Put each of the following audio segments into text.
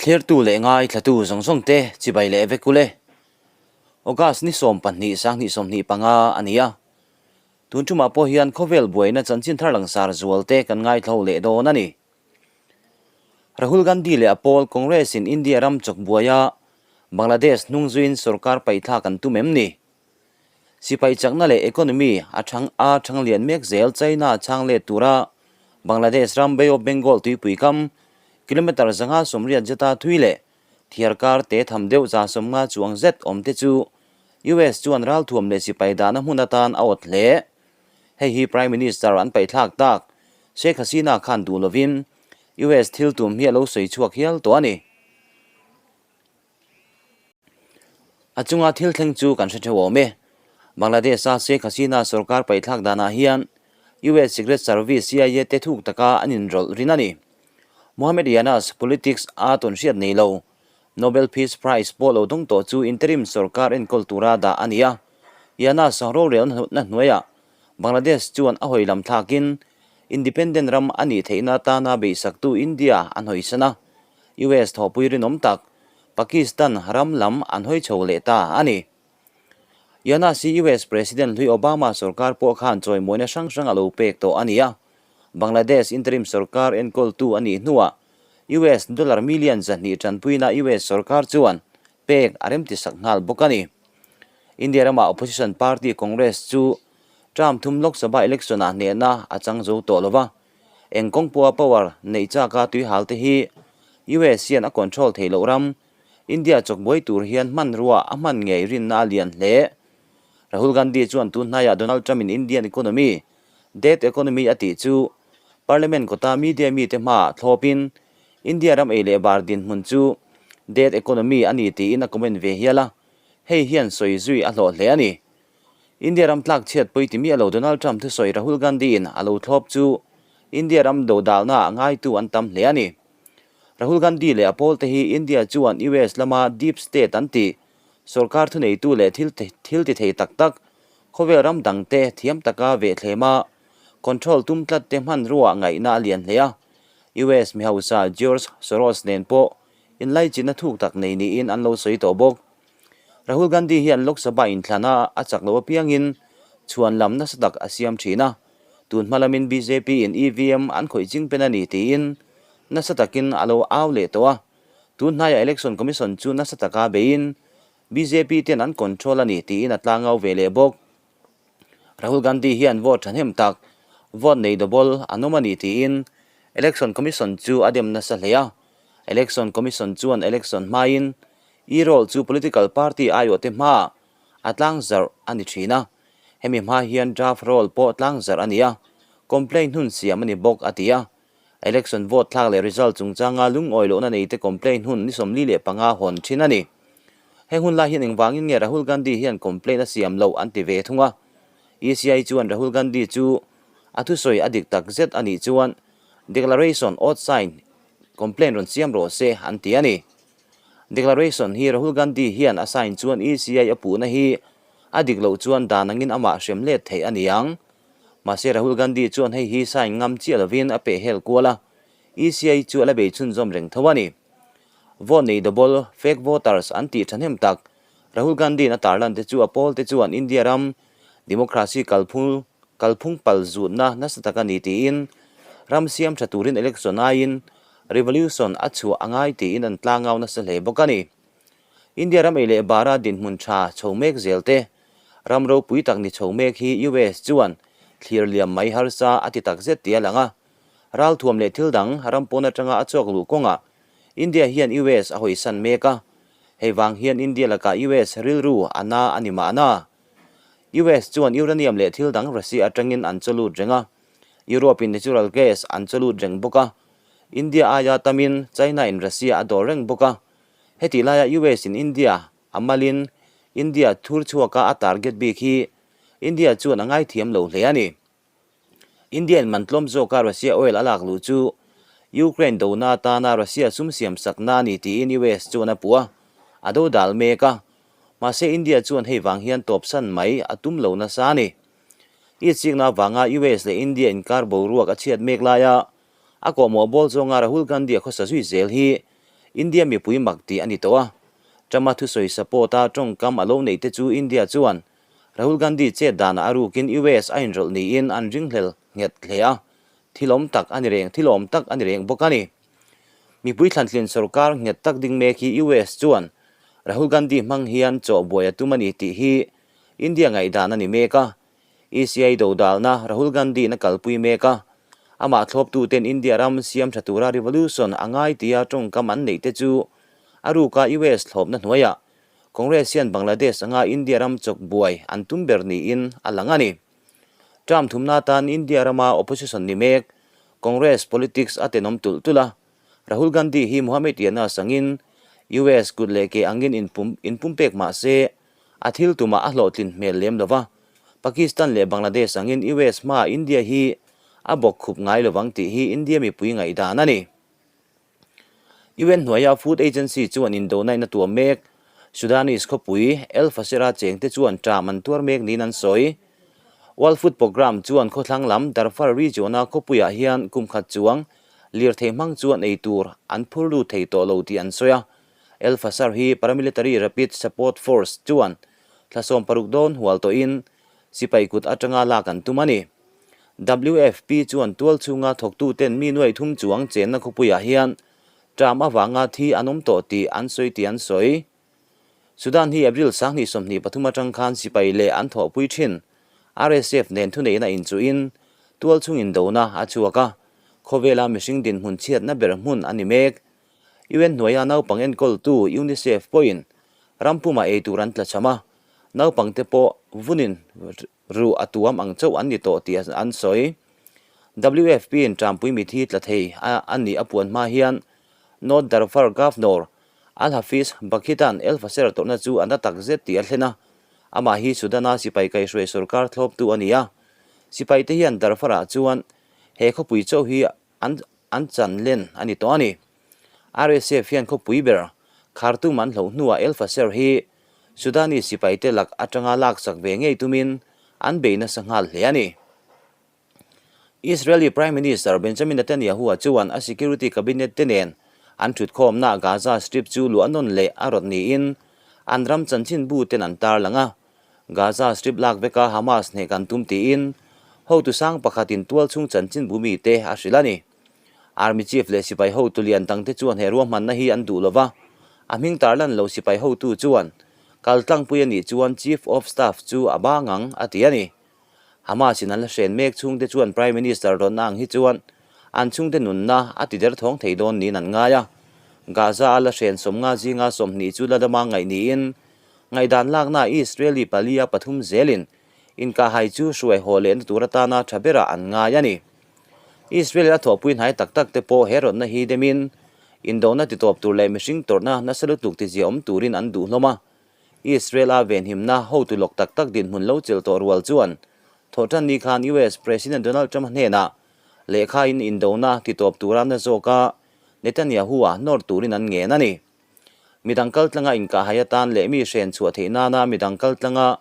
Thlirtu leh ngaithlatu zawng zawng te chibai leh vek ule. August ni 12 2025 a ni a. Tun tumah pawh hian khawvel buaina chanchin thar langsar zual te kan ngaithlo leh dawn a ni. Rahul Gandhi leh a pawl Congress in India ram chawk buaia Bangladesh hnung zuiin sorkar paihthlak an tum em ni? Sipai chakna leh economy a thang a thang lian mek zel China chhang let tura Bangladesh ram Bay of Bengal tuipui kam kilometre 180 zeta thui leh thiar kar te tham deuh 150 chuang zet awm te chu US chuan ralthuam leh sipai dahna hmun atan a awt hle. Hei hi Prime Minister an paihthlak tak Sheikh Hasina khan duh lovin US thil tum hi a lo sawi chhuak hial tawh a ni. A chunga thil thleng chu kan hre theuh awm e. Bangladesh-a Sheikh Hasina sorkar paihthlak danah hian US Secret Service CIA te thuk taka an inrawlh rin a ni. Mohammed Yunus politics a tawn hriat nei lo, Nobel Peace Prize pawh lo dawng tawh chu interim sorkar enkawl tura dah a ni a. Yunus rorelna hnuaiah Bangladesh chuan a hawi lam thlakin independent ram a nih theihna atana beihsaktu India an hawisan a. US thawhpui rinawm tak Pakistan ram lam an hawi chho leh ta a ni. Yunus hi US President hlui Obama sorkar pawh khan chawimawina hrang hrang a lo pek tawh a ni a. Bangladesh interim sorkar enkawltu a nih hnuah US dollar million 200 tanpuina US sorkar chuan pek a remtisak nghal bawk a ni. India rama opposition party Congress chu term thum Lok Sabha election-ah hnehna a chang zo tawh lo va. Eng kawng pawha power neih chaka tui hal te hi US hian a control theih loh ram, India chawkbuai tur hian hmanrua a hman ngei rinna a lian hle. Rahul Gandhi chuan tun hnaiah Donald Trump in Indian economy, debt economy a tih chu Parliament kawta media mite hmaah thlawpin India ram ei leh bar dinhmun chu debt economy a ni tiin a comment ve hial a, hei hian sawi zui a hlawh hle a ni. India ram tlak chhiat pawih ti miah lo Donald Trump thusawi Rahul Gandhi in a lo thlawp chu India ram dodalna ah ngaitu an tam hle a ni. Rahul Gandhi leh a pawlte hi India chuan US lama deep state an tih sorkar thuneitu leh thil thil ti thei tak tak khawvel ram dangte thiam taka vehthlema control tum tlat te hmanrua ngaihna a lian hle a. US mi hausa George Soros nen pawh inlaichinna thuk tak nei niin an lo sawi tawh bawk. Rahul Gandhi hian Lok Sabha inthlana a chak loh apiangin chhuan lam nasa tak a siam thin a, tun hma lamin bjp in EVM an khawih ching pen a ni tiin nasa takin a lo au leh tawh a, tun hnaiah Election Commission chu nasa taka beiin bjp ten an control a ni tiin a tlangau ve leh bawk. Rahul Gandhi hian vote thahnem tak vote nei double an awm a ni tiin Election Commission chu a dem nasa hle a, Election Commission chuan election hmain E-roll chu political party aiawhte hmaah a tlangzarh a ni thin a, hemi hma hian draft roll pawh tlangzarh a ni a, complaint hun siam a ni bawk a ti a. Election vote thlak leh result chungchanga lungawi lohna neite complaint hun ni 45 hawn thin a ni. Heng hun lai hian engvangin nge Rahul Gandhi hian complaint a siam loh an ti ve thung a. ECI chuan Rahul Gandhi chu a thusawi a dik tak zet a nih chuan declaration oath sign complaint rawn siam rawh se an ti a ni. Declaration hi Rahul Gandhi hian a sign chuan ECI a puhna hi a dik loh chuan dan angin amah hrem let theih a ni ang. Mahse Rahul Gandhi chuan hei hi sign ngam chiah lovin a peh hel kual a, ECI chu a la bei chhunzawm reng tho a ni. Vote nei double, fake voters, an tih thahnem tak Rahul Gandhi-in a tarlan te chu a pawl te chuan India ram democracy kalphung kalphung pal zutna nasa tak a ni tiin ram siam tha turin election aiin Revolution a chhuah a ngai tiin an tlangau nasa hle bawk a ni. India ram ei leh bara dinhmun tha chho mek zel te, ram ropui tak ni chho mek hi US chuan thlir liam mai harsa a ti takzet tih a lang a. Ralthuam leh thil dang ram pawn atanga a chhuak luh kawngah India hian US a hawisan mek a, hei vang hian India lakah US rilru a na a ni mahna. US chuan uranium leh thil dang Russia atangin an chaw lut reng a, Europe in natural gas an chaw lut reng bawk a, India aia tamin China in Russia a dawr reng bawk a. Heti laia US in India a malin India thur chhuaka a target bik hi India chuan a ngaithiam lo hle a ni. India in man tlawm zawka Russia oil a lak luh chu Ukraine dona atana Russia sum siam sakna a ni tiin US chuan a puh a, a do dal mek a. Mahse India chuan hei vang hian tawpsan mai a tum lo nasa a ni. Itsikna avanga US leh India inkar boruak a chhiat mek laia a kawhmawh bawl zawnga Rahul Gandhi a khawsa zui zel hi India mipui mak tih a ni tawh a. Trump-a thusawi support-a tawngkam a lo neih te chu India chuan Rahul Gandhi chet danah a rukin US a inrawlh niin an ringhlel nghet hle a, thilawm tak a ni reng thilawm tak a ni reng bawk a ni. Mipui thlantlin sorkar nghet tak ding mek hi US chuan Rahul Gandhi hmang hian chawh buai a tum a ni tih hi India ngaihdan a ni mek a, ECI dodalna Rahul Gandhi-in a kalpui mek a, amah thlawptuten India ram siam tha tura revolution a ngai tia tawngkam an neih te chu a ruka US thlawpna hnuaiah Congress hian Bangladesh anga India ram chawk buai an tum ber niin a lang a ni. Term thumna atan India rama opposition ni mek Congress politics a tenawm tulh tulh a, Rahul Gandhi hi Mohammed Yunus angin US kut leh ke angin inpum inpumpek mah se a thil tumah a hlawhtlin hmel lem lo va, Pakistan leh Bangladesh angin US hmaah India hi a bawk khup ngai lovang tih hi India mipui ngaihdan a ni. UN hnuaia Food Agency chuan indona in a tuam mek. Sudanese khawpui El Fasher-a chengte chuan ṭam an tuar mek niin an sawi. World Food Programme chuan khawthlang lam Darfur region-a khawpuiah hian kum khat chuang lirthei hmang chuan ei tur an phur lut thei tawh lo tih an sawi a. El Fasher hi paramilitary Rapid Support Force chuan thla 16 dawn hual tawhin sipai kut atanga lak an tum a ni. WFP chuan tual chhunga thawktuten mi nuai thum chuang chenna khawpuiah hian ṭam avanga thi an awm tawh tih an sawi tih an sawi. Sudan hi April 2023 atang khan sipai leh an thawhpui thin. RSF nen thuneihna inchuhin tual chhung indona a chhuak a, khawvela mihring dinhmun chhiatna ber hmun a ni mek. UN hnuaia naupang enkawltu UNICEF pawhin ram pumah ei tur an tlachham a, naupangte pawh vunin Ruh a tuam ang chauh an ni tawh tih an sawi. WFP in Trampui mithi tla thei a a nih a puan hma hian North Darfur Governor Al-Hafiz Bakhitan El Fasher tawrhna chu a na tak zet tih a thlen a. Amah hi Sudan-a sipai kaihhruai sorkar thlawptu a ni a. Sipaite hian Darfur-ah chuan he khawpui chauh hi an an chan len a ni tawh a ni. RSF hian khawpui ber Khartoum an hloh hnuah El Fasher hi Sudanese sipaite lak atanga laksak ve ngei tumin an bei nasa nghal hle a ni. Israeli Prime Minister Benjamin Netanyahu-a chuan a security cabinet te nen an thutkhawmna Gaza Strip chu luah nawn leh a rawt niin an ram chanchinbu ten an tarlang a. Gaza Strip lak veka Hamas hneh kan tum tiin hotu sang pakhatin tualchhung chanchinbu mite a hrilh a ni. Army Chief leh sipai hotu lian dangte chuan he ruahmanna hi an duh lova, a hming tarlan lo sipai hotu chuan kaltlangpui a nih chuan Chief of Staff chu a bang ang a ti a ni. Hamas in an la hren mek chhungte chuan Prime Minister rawnna ang hi chuan an chhungte nunna a ti derthawng thei dawn niin an ngai a. Gaza a la hren 50 zinga 20 chu la dama ngaih niin Ngaihdan lakna Israeli palia pathum zelin inkahhai chu hruai haw lehna tur atana tha berah an ngai a ni. Israel a thawhpui hnai tak tak te pawh he rawtna hi demin indona titawp tur leh mihring tawrhna nasa lutuk tizia awm turin an duh hlawm a. Israel a venhimna hotu lawk tak tak dinhmun lo chelh tawh rual chuan thawhtan ni khan US President Donald Trump hnenah lehkha in indona titawp tura na zawka Netanyahu-a nawr turin an ngen a ni. Midang kaltlanga inkahhai atan leh mi hren chhuah theih nana midang kaltlanga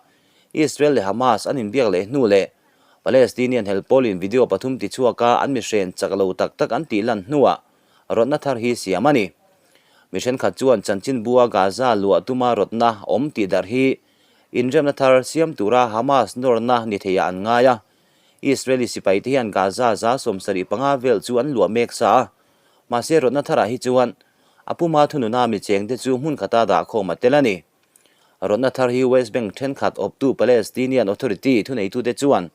Israel leh Hamas an inbiak leh hnu leh Palestinian hel pawlin video pathum tichhuaka an mi hren chak lo tak tak an tih lan hnuah rawtna thar hi siam a ni. Mi thenkhat chuan chanchinbua Gaza luah tuma rawtna awm tih darh hi inremna thar siam tura Hamas nawrna ni theiah an ngai a. Israeli sipaite hian Gaza 75 vel chu an luah mek sa a, mahse rawtna tharah hi chuan A puma thununa mi chengte chu hmun khata dah khawm a tel a ni. Rawtna thar hi West Bank thenkhat awptu Palestinian Authority thuneitute chuan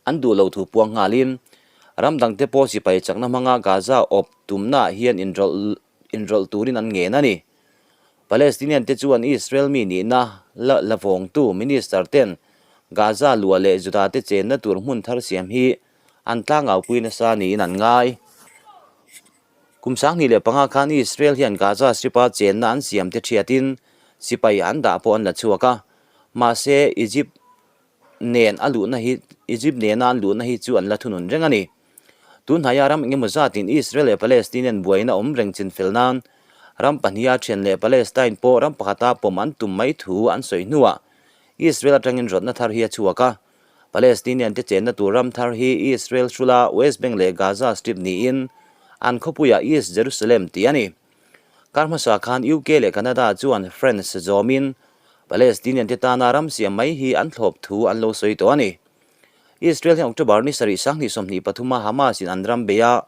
an duh lo thu puang nghalin ram dangte pawh sipai chakna hmanga Gaza awp tumnaah hian inrawlh inrawlh turin an ngen a ni. Palestinian te chuan Israel mi nihna la la vawngtu minister ten Gaza luah leh Juda te chenna tur hmun thar siam hi an tlangaupui nasa niin an ngai. Kum 2005 khan Israel hian Gaza Strip-a chenna an siam te thiatin sipai an dah pawh an la chhuak a, mahse Egypt nen a luhna hi Egypt nena an luhna hi chu an la thunun reng a ni. Tun hnaia ram engemaw zatin Israel leh Palestinian buaina awm reng chinfel nan ram pahniha thian leh Palestine pawh ram pakhata pawm an tum mai thu an sawi hnuah Israel atangin rawtna thar hi a chhuak a. Palestinian te chenna tur ram thar hi Israel hrula West Bank leh Gaza Strip niin an khawpuiah East Jerusalem tih a ni. Kar hmasa khan UK leh Canada chuan France zawmin Palestinian te tana ram siam mai hi an thlawp thu an lo sawi tawh a ni. Israel hian October ni sarih 2023 a Hamas in an ram bei a,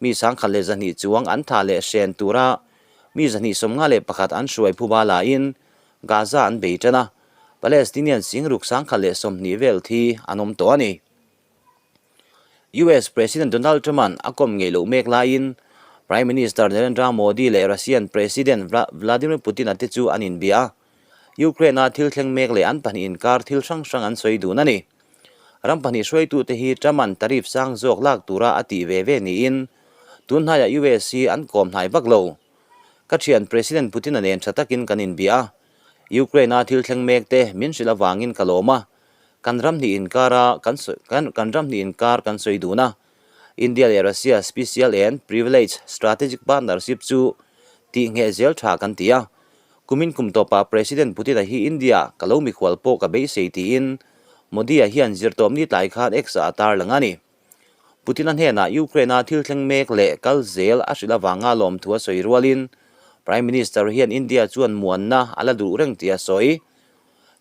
mi 1,200 chuang an thah leh hren tura mi 251 an hruai phuba laiin Gaza an bei tan a, Palestinian singruk 120 vel thi an awm tawh a ni. US President Donald Trump-a'n a kawm ngei loh mek laiin Prime Minister Narendra Modi leh Russian President Vladimir Putin-a te chu an inbia a, Ukraine-a thil thleng mek leh an pahnih inkar thil hrang hrang an sawi dun a ni. Ram pahnih hruaitute hi Trump-a'n tariff sang zawk lak tura a tih ve ve niin tun hnaiah US hi an kawm hnai vak lo. Ka thian President Putin-a nen tha takin kan inbia a, Ukraine-a thil thleng mek te min hrilh avangin ka lawm a, Kan ram hnih inkar a kan sawi kan kan ram hnih inkar kan sawi dun a, India leh Russia Special and Privileged Strategic Partnership chu tih ngheh zel tha kan ti a. Kumin kum tawpah President Putin-a hi India ka lo mikhual pawh ka beisei tiin Modi-a hian zirtawpni tlai khan X-ah a tarlang a ni. Putin-a hnenah Ukraine-a thil thleng mek leh kal zel a hrilh avanga lawmthu a sawi rualin Prime Minister hian India chuan muanna a la duh reng tih a sawi.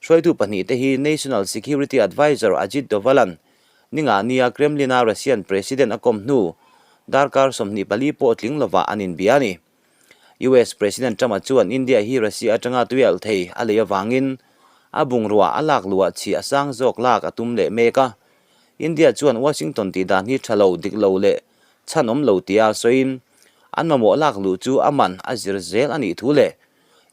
Hruaitu pahnihte hi National Security Adviser Ajit Doval-a'n ninga nia Kremlin-a Russian President a kawm hnu darkar 24 pawh tling lovah an inbia a ni. US President Trump-a chuan India hi Russia atanga tuialh thei a lei avangin a bungrua a lak luah chhi a sang zawk lak a tum leh mek a. India chuan Washington tih dan hi tha lo, dik lo leh chhan awm lo tia sawiin an mamawh lak luh chu a man a zir zel a nih thu leh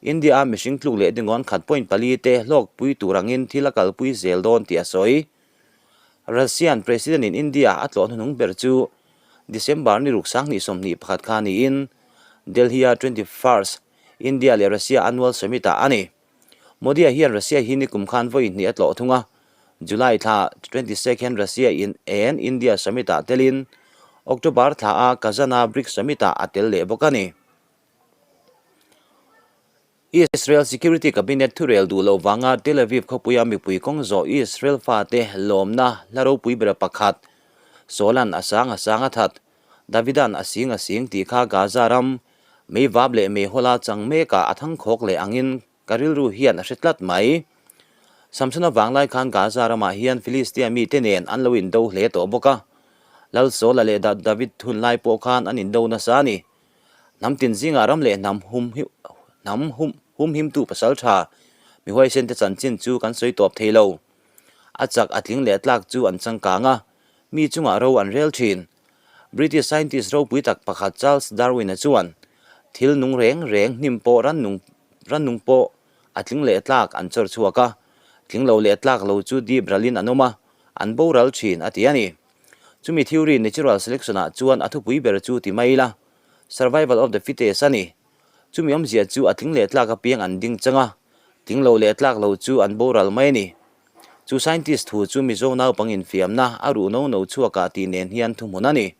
India-a mihring tluk leh dingawn khat point pali te hlawkpui tur angin thil a kalpui zel dawn tih a sawi. Russian President-in India a tlawh hnuhnung ber chu December ni ruk 2021 kha niin Delhi-a 21st India leh Russia Annual Summit-ah a ni. Modi-a hian Russia hi nikum khan vawi hnih a tlawh thung a, July thla 22 Russia in and India Summit-ah telin October thla-a Kazan-a BRICS Summit-ah a tel leh bawk a ni. Israel Security Cabinet thurel duh loh vanga Tel Aviv khawpuia mipui kawng zawh Israel fate lawmna hla ropui ber pakhat Saula'n a sang a sang a that, Davida'n a sing a sing tih kha Gaza ram meivap leh meihawla chang mekah a thangkhawk leh angin Ka rilru hian a hre tlat mai. Samsona vanglai khan Gaza ramah hian Filistia mite nen an lo indo hle tawh bawk a. Lal Saula leh David hun lai pawh khan an indo nasa a ni. Hnam tin zingah ram leh hnam hum hnam hum humhimtu pasal tha mi huaisen te chanchin chu kan sawi tawp thei lo. A chak a tling leh tlak chu an changkang a, mi chungah ro an rel thin. British scientist ropui tak pakhat Charles Darwin-a chuan thil nung reng reng hnim pawh rannung rannung pawh a tling leh tlak an chawr chhuak a, tling lo leh tlak lo chu dip ralin an awm a, an boral thin a ti a ni. Chumi theory natural selection-ah chuan a thupui ber chu ti mai ila, survival of the fittest a ni. Chumi awmzia chu a tling leh tlak apiang an ding chang a, tling lo leh tlak lo chu an boral mai a ni. Chu scientist thu chu Mizo naupang infiamna a ruh no no chhuakah tih nen hian thuhmun a ni.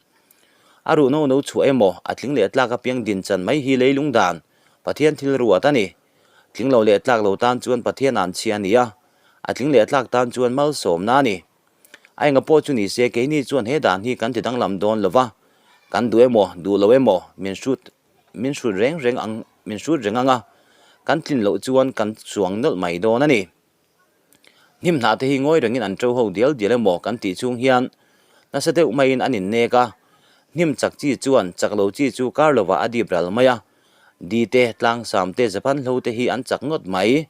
A ruh no no chhuah emaw, a tling leh tlak apiang din chan mai hi leilung dan, Pathian thil ruat a ni. Tling lo leh tlak lo tan chuan Pathian an chhia a ni a, a tling leh tlak tan chuan malsawmna a ni. A enga pawh chu ni se keini chuan he dan hi kan ti danglam dawn lo va, kan duh emaw, duh lo emaw, min hrut min hrut reng reng ang min hrut reng ang a, kan tlin loh chuan kan chuang nawlh mai dawn a ni. Hnim hnah te hi ngawi rengin an to ho dial dial emaw kan tih chhung hian nasa deuh maiin an innek a, hnim chak chi chuan chak lo chi chu kar lovah a dip ral mai a, di te, tlangsam te, Japan hlo te hi an chak ngawt mai.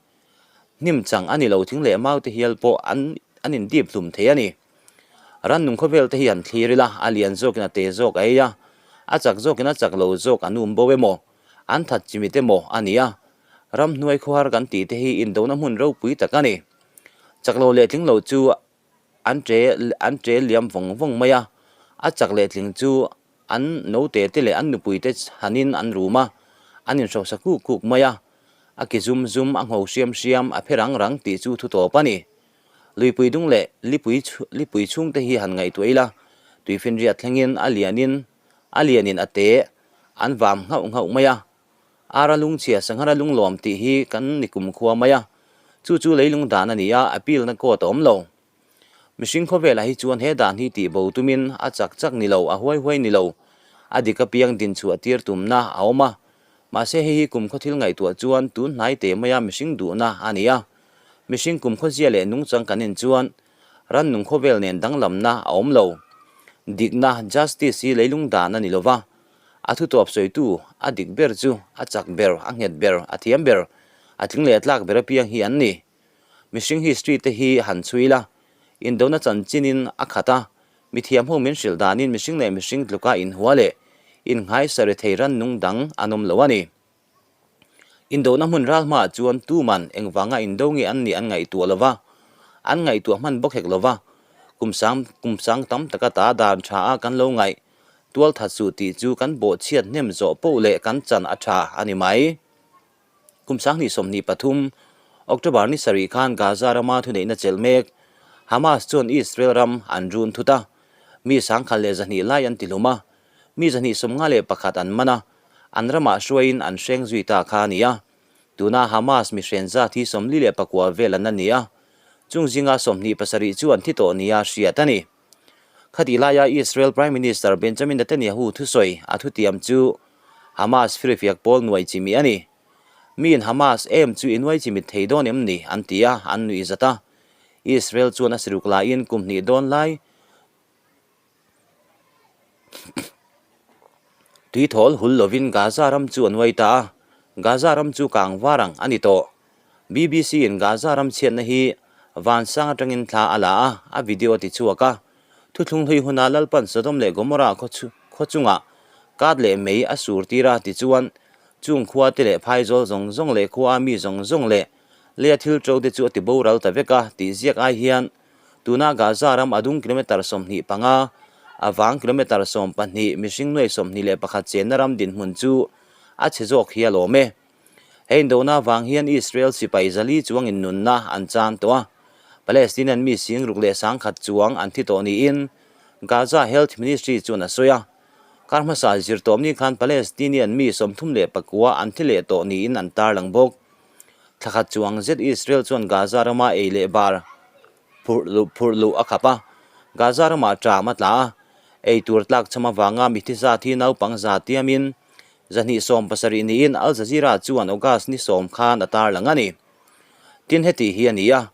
Hnim chang a ni lo thing leh mau te hial pawh an an indip hlum thei a ni. Rannung khawvel te hi an thlir ila, a lian zawkin a te zawk a ei a, a chak zawkin a chak lo zawk an um bo emaw, an that chimit emaw a ni a, Ramhnuai khawhar kan tih te hi indona hmun ropui tak a ni. Chak lo leh tling lo chu an ṭe an ṭe liam vawng vawng mai a, a chak leh tling chu an note te leh an nupui te chhanin an rum a, an inhrosa kuk kuk mai a, a ki zum zum, a ngho hriam hriam, a phe rang rang tih chu thu tawp a ni. Luipui dung leh lipui lipui chhung te hi han ngaihtuah ila, tuifinriat thlengin a lianin a lianin a te an vam nghauh nghauh mai a, Ara lungchhia Sanghara lunglawm tih hi kan ni kumkhua mai a, chu chu leilung dan a ni a, appeal na court a awm lo. Mihring khawvelah hi chuan he dan hi tih bo tumin a chak chak ni lo, a huai huai ni lo, a dik apiang din chhuah tir tumna a awm a. Mahse hei hi kumkhaw thil ngaihtuah chuan tun hnai teh maia mihring duhna a ni a. Mihring kumkhaw zia leh nungchang kan en chuan rannung khawvel nen danglamna a awm lo. Dikna, justice, hi leilung dan a ni lova, a thutawp sawitu a dik ber chu a chak ber, a nghet ber, a thiam ber, a tling leh a tlak ber apiang hi an ni. Mihring history te hi han chhui la, indona chanchinin a khat a, mithiam ho min hrilh danin mihring leh mihring tluka inhua leh innghaisa rethei rannung dang an awm lo a ni. Indona hmun ral hmaah chuan tuman engvanga indo nge an nih an ngaihtuah lo va, an ngaihtuah hman bawk hek lo va, kum sang kum sang tam taka ta dan tha a kan lo ngaih tual that suh tih chu kan bawhchhiat hnem zawh poh leh kan chan a tha a ni mai. Kum 2023, October ni sarih khan Gaza rama thuneihna chelh mek Hamas chuan Israel ram an run thut a, mi 1200 lai an tihlum a, mi 251 an man a, an ramah hruaiin an hreng zui ta kha a ni a. Tuna Hamas mi hren zat hi 49 vel an la ni a, chung zinga 27 chu an thi tawh nia hriat a ni. Khatih laia Israel Prime Minister Benjamin Netanyahu thusawi a thutiam chu Hamas firfiak pawl nuai chimih a ni. Miin Hamas em chu i nuai chimit thei dawn em ni? an ti a, an nuih zat a. Israel chuan a siruk laiin kum hnih dawn lai Tuithawl hul lovin Gaza ram chu a nuai ta a, Gaza ram chu kang var ang a ni tawh. BBC in Gaza ram chhiatna hi vansang atangin thla a la a, a video a ti chhuak a. Thuthlung hlui huna Lalpan Sodom leh Gomorrah khaw chungah kat leh mei a sur tir a tichuan chung khua te leh phaizawl zawng zawng leh khua a mi zawng zawng leh leia thil ṭo te chu a ti boral ta vek a tih ziak ai hian Tuna Gaza ram a dung kilometre 25, a vang kilometre 12, mihring nuai 21 chenna ram dinhmun chu a chhe zawk hi a lawm e. He indona vang hian Israel sipai zali chuangin nunna an chan tawh a, Palestinian mi 6000 chuang an thi tawh niin Gaza Health Ministry chuan a sawi a. Kar hmasa zirtawmni khan Palestinian mi 39 an thi leh tawh niin an tarlang bawk. Thla khat chuang zet Israel chuan Gaza rama ei leh bar phurh luh phurh luh a khap a, Gaza ramah ṭam a tla a, ei tur tlak chham avanga mithi zat hi naupang za tiamin 270 niin Al Jazeera chuan August ni sawm khan a tarlang a ni. Tin heti hi a ni a,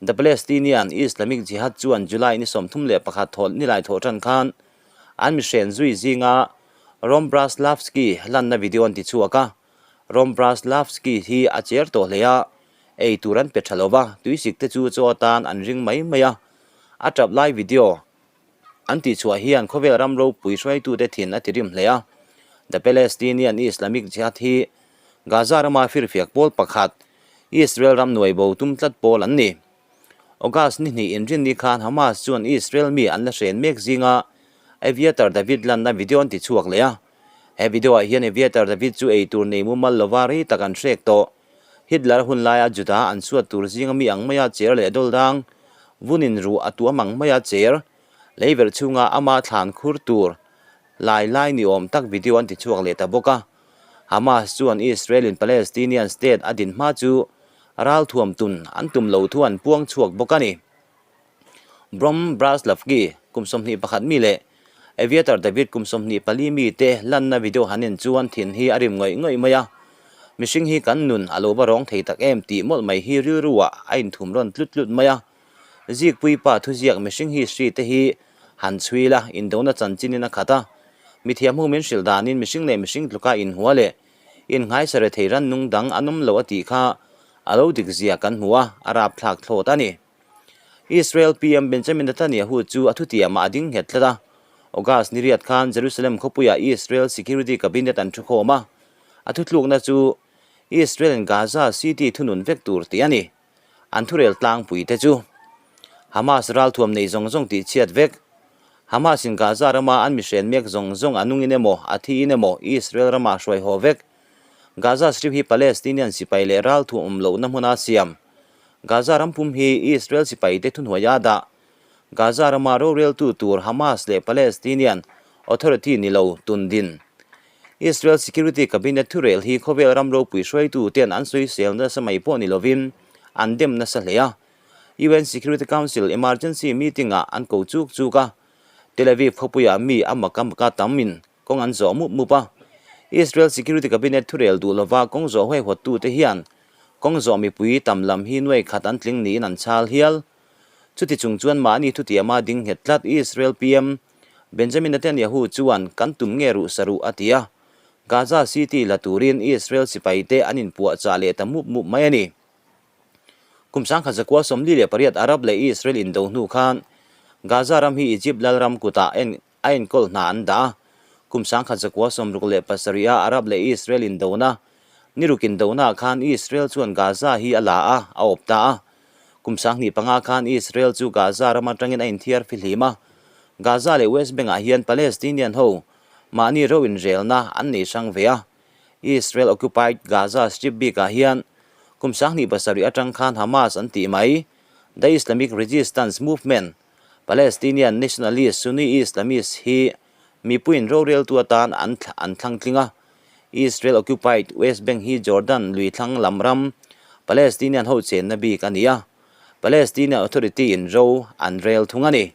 The Palestinian Islamic Jihad chuan July ni 31 thaw nilai thawh ṭan khan an mihren zui zinga Rom Braslavski lanna video an tichhuak a, Rom Braslavski hi a cher tawh hle a, ei tur an pe tha lo va, tuisik te chu chaw atan an ring mai mai a. A tap lai video an tihchhuah hian khawvel ram ropui hruaitute thin a ti rim hle a. The Palestinian Islamic Jihad hi Gaza rama firfiak pawl pakhat, Israel ram nuai bo tum tlat pawl an ni. August ni hnih inrinni khan Hamas chuan Israel mi an la hren mek zinga Aviator David lanna video an tichhuak leh a. He video ah hian Aviator David chu ei tur nei mumal lova rei tak an hrek tawh. Hitler hun laia Juda an chhuat tur zinga mi ang maia cher leh dawl dang, vunin ruh a tuam ang maia cher, leiverh chhunga ama thlan khur tur lai lai ni awm tak video an tichhuak leh ta bawk a. Hamas chuan Israel in Palestinian state a din hma chu ralthuam tun an tum lo thu an puang chhuak bawk a ni. Brom Braslavki kum 21 mi leh Aviator David kum 24 mi te lanna video han en chuan thin hi a rim ngawih ngawih mai a. Mihring hi kan nun a lo va rawng thei tak em tih mawlh mai hi rilruah a inthum rawn tlut tlut mai a. Zikpui pa thuziak mihring history te hi han chhui la, indona chanchinin a khat a. Mithiam ho min hrilh danin mihring leh mihring tluka inhua leh innghaisa rethei rannung dang an awm lo a tih kha a lo dik zia kan hmu a, a rapthlak thlawt a ni. Israel PM Benjamin Netanyahu chu a thutiamah a ding nghet tlat a. August ni riat khan Jerusalem khawpuiah Israel Security Cabinet an thukhawm a, a thuthlukna chu Israel in Gaza City thunun vek tur tih a ni. An thurel tlangpui te chu Hamas ralthuam nei zawng zawng tih chhiat vek. Hamas in Gaza rama an mihren mek zawng zawng a nungin emaw, a thiin emaw Israel ramah hruai haw vek. Gaza Strip hi Palestinian sipai leh ralthuam awm lohna hmuna siam. Gaza ram pum hi Israel sipai te thuhnuaia dah. Gaza rama roreltu tur Hamas leh Palestinian Authority ni lo tun din. Israel Security Cabinet thurel hi khawvel ram ropui hruaitu ten an sawisel nasa mai pawh ni lovin an dem nasa hle a. UN Security Council emergency meeting ah an ko chuk chuk a. Tel Aviv khawpuiah mi a maka maka tamin kawng an zawh mup mup a. Israel Security Cabinet thurel duh lova kawng zawh huaihawttute hian kawng zawh mipui tam lam hi nuai khat an tling niin an chhal hial. Chuti chung chuan mahni thutiama ding nghet tlat Israel PM Benjamin Netanyahu chuan kan tum nge ruh sa ruh a ti a, Gaza City la turin Israel sipaite an inpuahchah leh ta mup mup mai a ni. Kum 1948 Arab leh Israel indo hnu khan Gaza ram hi Egypt lalram kutah en a enkawl hna an dah a. Kum 1967 a Arab leh Israel indona ni ruk indonaah khan Israel chuan Gaza hi a la a, a awp ta a. Kum 2005 khan Israel chu Gaza ram atangin a inthiar fihlim a. Gaza leh West Bank-ah hian Palestinian ho mahni ro inrelna an nei hrang ve a. Israel occupied Gaza Strip bikah hian kum 2007 atang khan Hamas an tih mai, The Islamic Resistance Movement, Palestinian nationalist Sunni Islamist hi mipuiin roreltu atan an an thlang tling a. Israel occupied West Bank hi Jordan lui thlang lam ram Palestinian ho chenna bik a ni a, Palestinian Authority in ro an rel thung a ni.